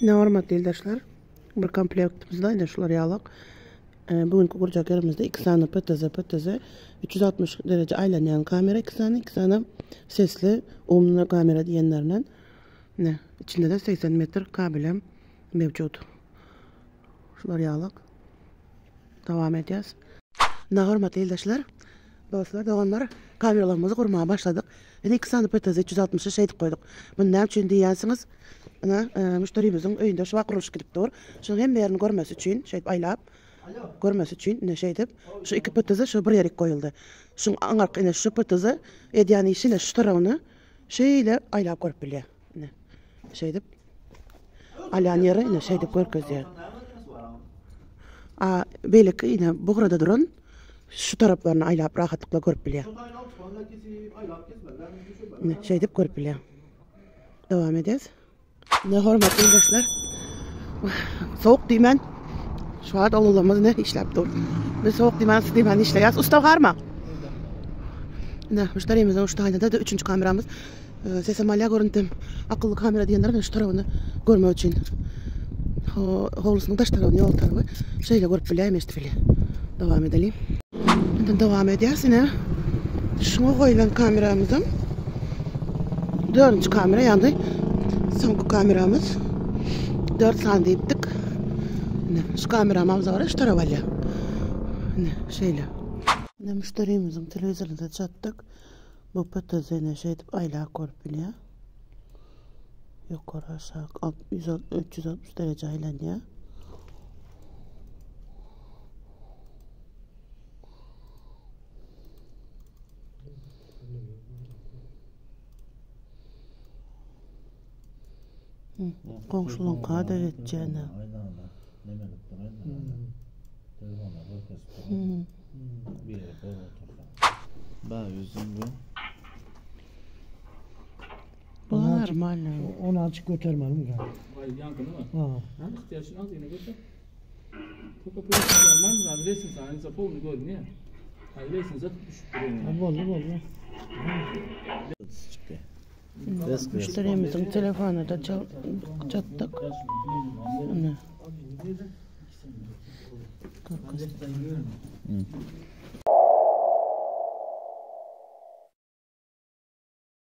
Ine hormatly ildeşler, bir komplektimizde ine şular ýalak. E, bugünkü gurjak ýerimizde 2 sany PTZ, PTZ 360 dereje aýlanýan kamera 2 sany, 2 sany sesli umny kamera diýenlerinden. Ine, içinde de 80 metr kabelem mewjut. Şular ýalak. Dowam edýäs. Ine hormatly ildeşler, dostlar, doganlar, kameralarymyzy gurmaga başladyk. Ine 2 sany PTZ 360-y şeýdip goýduk. Muny näme üçin diýýänsiňiz? Ine, e, müşderimiziň öýünde şu wagt gurluşyk gidip dur. Şunuň hemme ýerini görmesi üçin şeýdip aýlap görmesi üçin ine şeýdip şu iki PTZ şu bir ýerik goýuldy. Şuň aňarky ine şu PTZ edýän işi ine şu tarabyny şeýle aýlap görüp bilýär. Ine şeýdip alýan ýeri ine şeýdip görkezýär. A beýleki ine bu gyrada duran şu taraplaryny aýlap rahatlykla görüp bilýär. Ine şeýdip görüp bilýär. Dowam edýäs. Ne hormatly ildeşler. Sowuk diýmän şu wagt oglanlarymyz ne işläp dur. Biz sowuk diýmän, yssy diýmän işleýäs. Usta garma. Ine, müşderimizin şu taýynda da üçünji kameramyz. Sesem alýar görüntüm. Akylly kamera diýenler şu tarabyny görmek üçin. Howlusynyň daş tarabyny, ýol taraby şeýle görüp bilýär, eşidip bilýär. Dowam edeliň. Indi dowam edýäs ine. Şuňa goýlan kameramyzyň dördünji kamera, ýagny soňky kameramyz. 4 sany diýipdik. Ine, şu kameramyz bar, şu tarap alýar. Ine, şeýle. Ine müşderimiziň telewizoryny çatdyk. Bu PTZ-ni şeýdip aýlap görüp bilýär. Ýokary aşak 360 dereje aýlanýar. Goňşularyňka da geçýän. Ba yüzüm bu. Bu normal. Onu açık götürmedim galiba. Ay yankı değil mi? Ha. İhtiyaçın az yine götür. Çok kapıyı alman adresin sen zapol gör niye? Adresin zaten düşüp duruyor. Ha, boldy boldy. Çıktı. Müşterimizin telefonu da çattık. Ne?